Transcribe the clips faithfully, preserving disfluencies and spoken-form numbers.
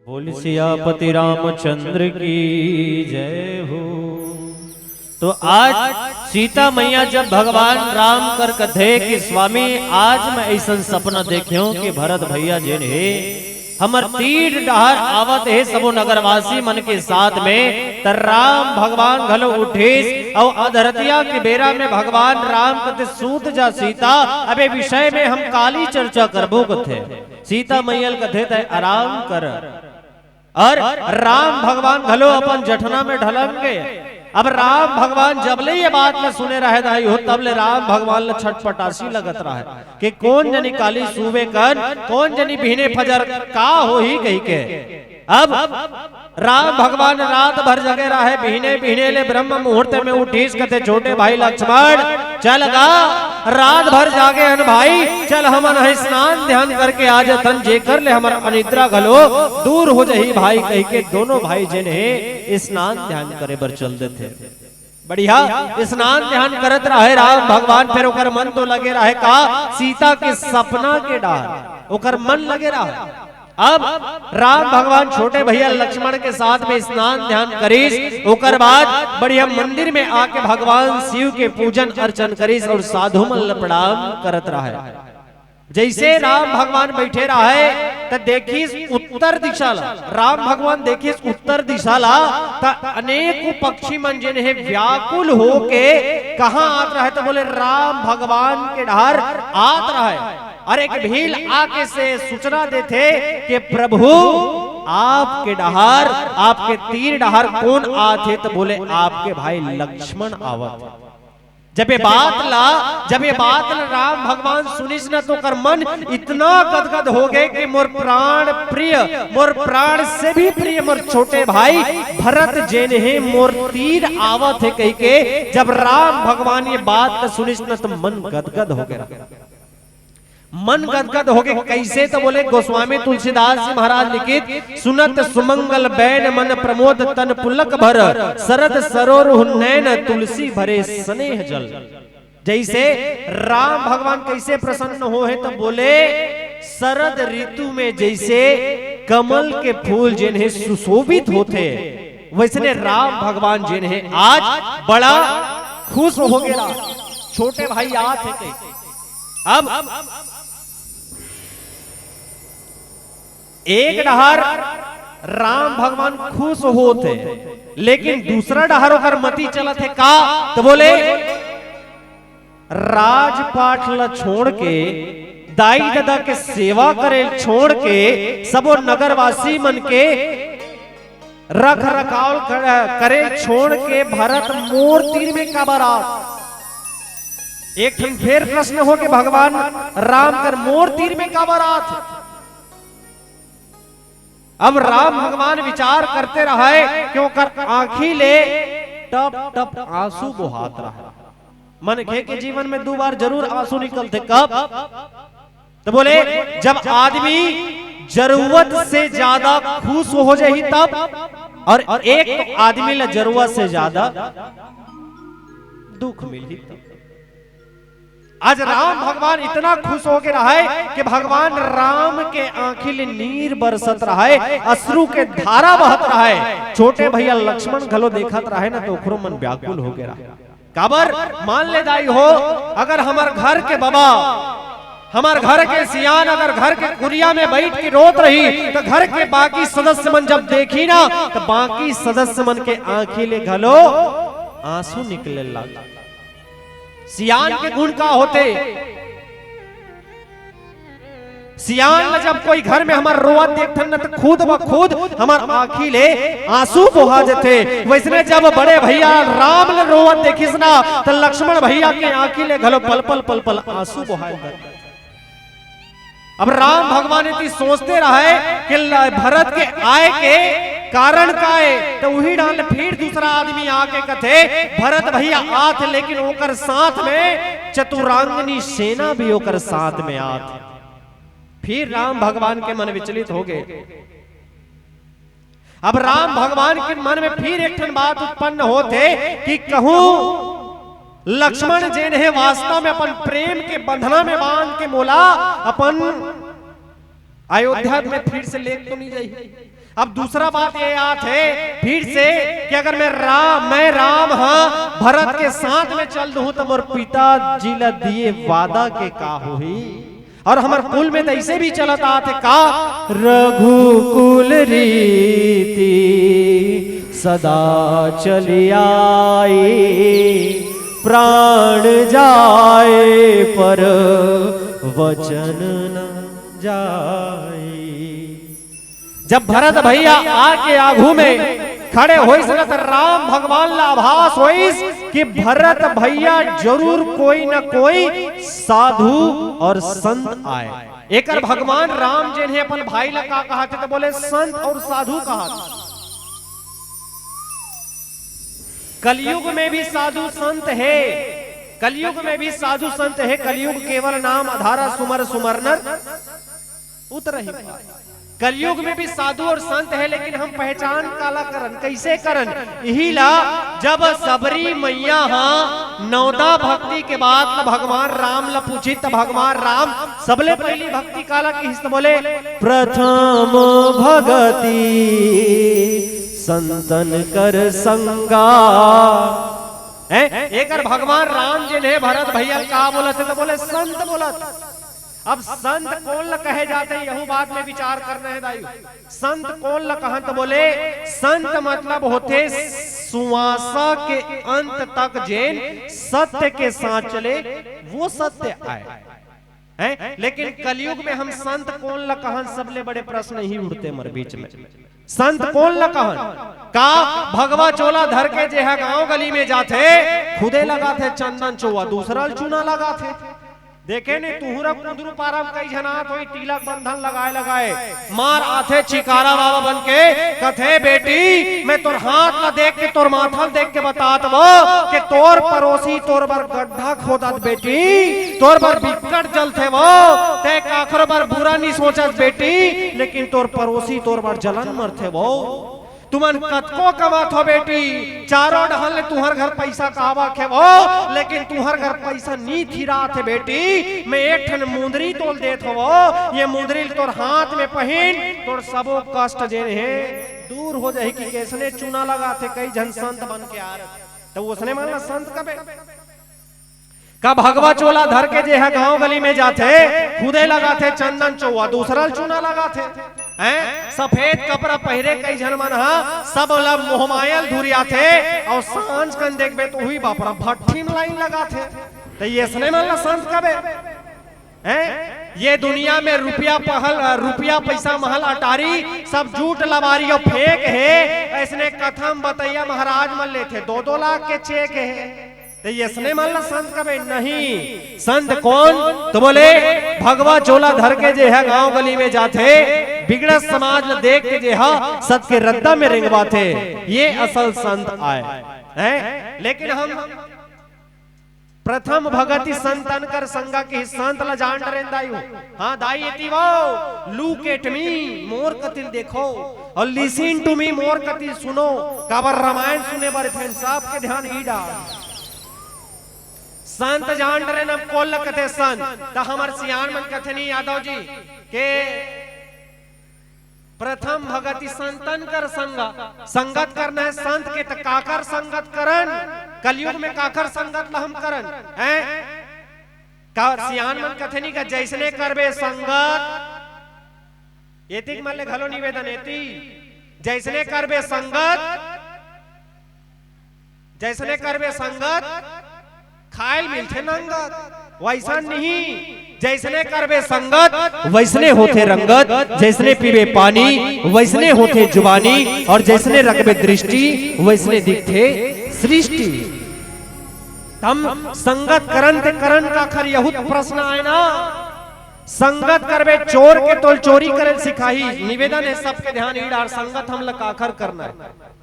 बोल सियापति रामचंद्र की जय हो। तो आज सीता मैया जब भगवान राम कर कथे कि स्वामी, आज मैं ऐसन सपना देखेंव कि भरत भैया जेन हे, हमर तीर डहर आवत हे सबो नगरवासी मन के साथ में, त राम भगवान घलो उठिस अउ अधरतिया के बेरा में भगवान राम कथे, "सूत जा सीता, अब ए विषय में हम काली चर्चा करबो," कथे। सीता मैया ल कथे, "तैं आराम कर।" अउ राम भगवान घलो अपन जठना में ढलन गे। अब राम भगवान जब ले ये बात ल सुने रहे दाई हो, तब ले राम भगवान ल छटपटासी लगत रहे कि कोन जनी काली सुबे कन, कोन जनी बिहने फजर का होही कहिके। अब राम भगवान रात भर जगे रहे, बिहने बिहने ले ब्रह्म मुहूर्त में उठिस, कथे, "छोटे भाई लक्ष्मण, चल गा, रात भर जागे हन भाई, चल हमन ह स्नान ध्यान करके आ जथन, जेकर ले हमर अनिद्रा घलो दूर हो जही भाई," कहिके दोनों भाई जेन हे स्नान ध्यान करे बर चल देथे। बढ़िया स्नान ध्यान करत रहे राम भगवान, फेर ओकर मन तो लगे रहे का सीता के सपना के डहर, ओकर मन लगे रहे। अब राम भगवान छोटे भैया लक्ष्मण के साथ में स्नान ध्यान करिस, ओकर बाद बढ़िया मंदिर में आके भगवान शिव के पूजन अर्चन करिस अउ साधु मन ल प्रणाम करत रहे। जइसे राम भगवान बइठे रहे, त देखिस उत्तर दिशा ला। राम भगवान देखिस उत्तर दिशा ला, त अनेकों पक्षी मन जेन हे व्याकुल होके कहाँ आत रहे, त बोले राम भगवान के डहर आत रहे। अउ एक भील आके से सूचना देथे कि प्रभु, आपके डहर, आपके तीर डहर कोन आत हे, त बोले आपके भाई लक्ष्मण आवत हे। जब ये बात ला, जब ये बात ला राम भगवान सुनिस न, तो ओकर मन इतना गदगद हो गे कि मोर प्राण प्रिय, मोर प्राण से भी प्रिय मोर छोटे भाई भरत जेन हे, मोर तीर आवत हे कहिके जब राम भगवान ये बात ला सुनिस न, तो मन गदगद हो गे। मन गदगद हो गे। कइसे? त बोले गोस्वामी तुलसीदास जी महाराज लिखित, "सुनत सुमंगल बैन मन प्रमोद तन पुलक भर, सरद सरोरुह नैन तुलसी भरे स्नेह जल।" जइसे राम भगवान कइसे प्रसन्न हो हे, त बोले, "सरद ऋतु में जइसे कमल के फूल जेन हे सुशोभित होथे, वइसने राम भगवान जेन हे आज बड़ा खुश हो गे रा। छोटे भाई आत हे कहिके।" अब एक डहर राम भगवान खुश होत हे, लेकिन दूसरा डहर ओकर मति चलत हे का? त बोले, राजपाट ल छोड़ के, दाई ददा के सेवा करे ल छोड़ के, सबो नगरवासी मन के रख रखाव ल कर-, करे ल छोड़ के भरत मोर तीर में काबर आत? एक ठन फेर प्रश्न हो के भगवान राम कर मोर तीर में काबर आत? अब राम भगवान विचार करते रहे कि ओकर आँखी ले टप टप आंसू बोहात रहे। मनखे के जीवन में दू बार जरूर आंसू निकलथे। कब? त बोले, जब आदमी जरूरत से ज्यादा खुश हो जाही तब, अउ एक आदमी ला जरूरत से ज्यादा दुख मिलही तब। आज राम भगवान इतना खुश हो गे रहे कि भगवान राम के आँखी ले नीर बरसत रहे, अश्रु के धारा बहत रहे। छोटे भैया लक्ष्मण घलो देखत रहे न, त ओखरो मन व्याकुल हो गे रहे। काबर? मान ले दाई हो, अगर हमर घर के बबा, हमर घर के सियान अगर घर के कुरिया में बइठ के रोत रही, त घर के बाकी सदस्य मन जब देखी ना, त बाकी सदस्य मन के आँखी ले घलो आंसू निकले लाग। सियान के गुण का होथे? सियान ल जब कोई घर में हमर रोवत देखथन न, त खुद ब खुद हमर आँखी ले आंसू बोहा जथे। वइसने जब बड़े भैया राम ल रोवत देखिस ना, त लक्ष्मण भैया के आँखी ले घलो पल पल, पल पल आंसू बोहाय लगे। अब राम भगवान इतनी सोचते रहे कि ल-, भरत के आय के कारण का हे, त उही डाल फिर दूसरा आदमी आके कथे, "भरत भैया आत, लेकिन ओकर साथ में चतुरांगनी सेना भी ओकर साथ में आत।" फिर राम भगवान के मन विचलित हो गे। अब राम भगवान के मन में फिर एक ठन बात उत्पन्न होथे कि कहूं लक्ष्मण जेन हे वास्तव में अपन प्रेम के बंधना में बांध के मोला अपन अयोध्या में फिर से लेके तो नहीं जाही। अब दूसरा बात ये आत हे फिर से कि अगर मैं राम, मैं राम हाँ भरत के साथ में चल दूं तो मोर पिताजी ला दिए वादा के का होही? और हमर कुल में तो ऐसे भी चलत आत हे का, रघुकुल रीति सदा चली आई, प्राण जाए पर वचन न जाए। जब भरत भैया आके आगू में खड़े होइस न, त राम भगवान ला आभास होइस कि भरत भैया जरूर कोई न कोई साधु और संत आए। एकर भगवान राम जेन हे अपन भाई ला का कहत हे, त बोले संत और साधु कहत। कलयुग में भी साधु संत हे, कलयुग में भी साधु संत हे। कलयुग केवल नाम अधारा, सुमर सुमर नर उतरहि पाए। कलयुग में भी साधु और संत हे, लेकिन हम पहचान काला करन, कैसे करन? इही ला जब सबरी मैया हा नवदा भक्ति के बात ल भगवान राम ल पूछी, त भगवान राम सबले पहली भक्ति काला किहिस त बोले, प्रथम भगति संतन कर संगा। हैं? एकर भगवान राम जेन हे भरत भैया ल का बोलत हे त बोले, संत बोलत। अब संत कोन ल कहे जाथे, यहू बात में विचार करना हे दाई। संत कोन ल कहन त बोले, संत मतलब होथे सुवासा के अंत तक जेन सत्य के साथ चले, वो सत्य आय। हैं? लेकिन कलयुग में हम संत कोन ल कहन, सबले बड़े प्रश्न ही उठथे हमर बीच में। संत कोन ल कहन? का भगवा चोला धर के जे ह गांव गली में जाथे, खुदे लगाथे चंदन चोवा, दूसरा ल चूना लगाथे। देखे नहीं, तुहरा कुंदरू पारा म कई झन आत होही, तिलक बंधन लगाए लगाए, मार आथे चिकारा बाबा बन के, कथे, बेटी, मैं तोर हाथ ला देख के, तोर माथा ला देख के बतात वो कि तोर पड़ोसी तोर बर गड्ढा खोदत बेटी, तोर बर बिकट जलथे वो, तैं काखरो बर बुरा नहीं सोचत बेटी, लेकिन तोर पड़ोसी तोर बर जलन मरथे वो। तुमन कतको कमात हो बेटी, चारों डहर ले तुंहर घर पैसा काबा के वो, लेकिन तुंहर घर पैसा नी थिरात हे बेटी। मैं एक ठन मुंदरी तोल देत हो वो, ये मुंदरी ल तोर हाथ में पहिन, तोर सबो कष्ट जेन हे दूर हो जाही। कि कैसने चूना लगाथे, कई झन संत बन के आ रहे, त उसने मन ला संत कबे। का भगवा चोला धर के जे ह गांव गली में जाथे, खुदे लगाथे चंदन चोवा, दूसरा ल चूना लगाथे। हैं? सफेद कपड़ा पहिरे कई झन मन ह, सब ल मोहमाया ल धुरियाथे, अउ सांझ कन देखबे त उही बापरा भट्ठी म लाइन लगाथे। त ये असने मन ल संत कबे? हैं? ये दुनिया में रुपया पहल, रुपया पैसा महल अटारी, सब जूठ लबारी अउ फेंक हे। ऐसने कथा म बतैया महाराज मन लेथे, दो दो लाख के चेक हे। त ये असने मन ल संत कबे? नहीं। संत कोन? त बोले, भगवा चोला धर के जे ह गांव गली में जाथे, बिगड़त समाज ल देख के जे ह सत के रद्दा में रेंगवाथे, ये असल संत आय। हैं? लेकिन हम प्रथम भगति संतन कर संगा के संत ल जान डरेन दाई हो। हाँ दाई, एती वो, look at me, मोर कति ल देखो, अउ listen to me, मोर कति ल सुनो। काबर रामायण सुने बर फेन सबके ध्यान ही डाल। संत जान डरेन, अब कोन ल कथे संत? त हमर सियान मन कथे नहीं यादव जी के प्रथम भगति संतन कर संग, संगत करना हे संत के, त काकर संगत करन? कलयुग में काकर संगत ल हम करन? हैं? का सियान मन कथे नहीं का, जैसने करबे संगत, एतिक मन ले घलो निवेदन एती, जैसने करबे संगत, जैसने करबे संगत, खायल मिलथे नंगत। वैसन नहीं, जैसने करबे संगत, वैसने होथे रंगत, जैसने पीबे पानी, वैसने होथे जुबानी, और जैसने रखबे दृष्टि, वैसने दिखथे सृष्टि। त हम संगत करन ते करन काखर, यहू त प्रश्न आय ना। संगत करबे चोर के, तोल चोरी करे ल सिखाही। निवेदन हे सबके ध्यान ही डार, संगत हमला काखर करना हे।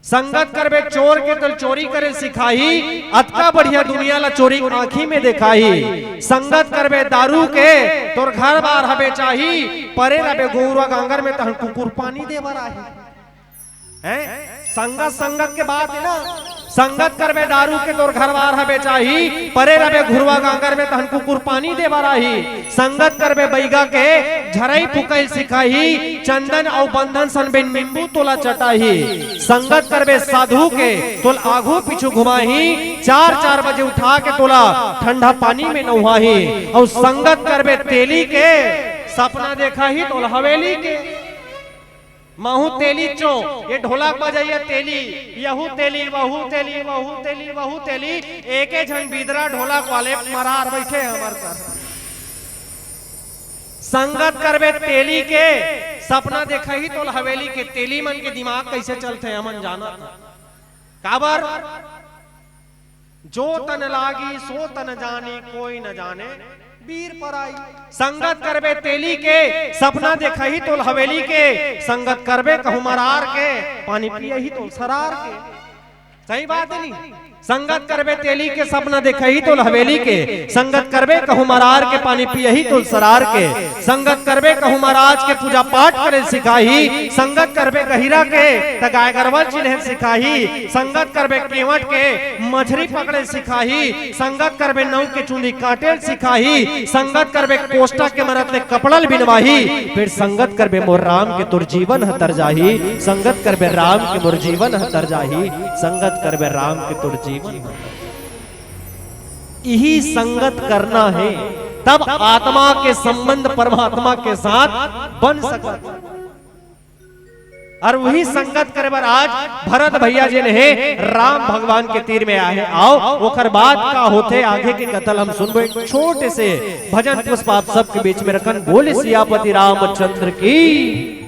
संगत करबे चोर के, तोल चोरी करे ल सिखाही। अतका बढ़िया दुनिया ला चोरी आंखी में देखाही। संगत करबे दारू के, तोर घर बार ह बेचाही। परे रबे गौरा गांगर में, तहन कुकुर पानी दे बर आही। हैं? संगत, संगत के बात हे ना, संगत करबे दारू के तोर घरवार ह बेचाही, परे रबे घुरवा गांगर में तहन कुकुर पानी दे बर आही। संगत करबे बैगा के झरई फुकैल सिखाही, चंदन अउ बंधन सन बेन नींबू तोला चटाही। संगत करबे साधु के तोल आघू पीछू घुमाही, चार चार बजे उठा के तोला ठंडा पानी में नहुआही। अउ संगत करबे तेली के सपना देखाही तोल हवेली के। महू तेली चो, ये ढोलक बजैया तेली, यहू तेली, वहू तेली, वहू तेली, वहू तेली, एके झन बिदरा ढोलक वाले मरार बैठे हमर कर। संगत करबे तेली के, सपना देखही तोल हवेली के। तेली मन के दिमाग कैसे चलथे हमन जानत हन। काबर? जो तन लागी सो तन जानी, कोई न जाने बीर पराई। संगत करबे तेली के, सपना देखही तोल हवेली के। संगत करबे कहूँ मरार के, पानी पियही तोल सरार के। सही बात है नी? संगत करबे तेली के, सपना देखही तोल हवेली के। संगत करबे कहूँ मरार के, पानी पियही तोल सरार के। संगत करबे कहूँ महाराज के, पूजा पाठ करे सिखाही। संगत करबे गहिरा के, त गाय गरवा चिन्हे सिखाही। संगत करबे केवट के, मछरी पकड़े सिखाही। संगत करबे नऊ के चुंदी काटे सिखाही। संगत करबे कोष्टा के मरत ले कपड़ा ल बिनवाही। फिर संगत करबे मोर राम के, तोर जीवन ह तर जाही। संगत करबे राम के, मोर जीवन ह तर जाही। संगत करबे राम के, तोर जीवन ह तर जाही। यही संगत करना है, तब आत्मा के संबंध परमात्मा के साथ बन सकत। अउ वही संगत करे बर आज भरत भैया जेन हे राम भगवान के तीर में आए हे। आओ, ओकर बाद का होथे आगे के कथा ल हम सुनबो एक छोटे से भजन पुष्प आप सबके बीच में रखन। बोले सियापति रामचंद्र की।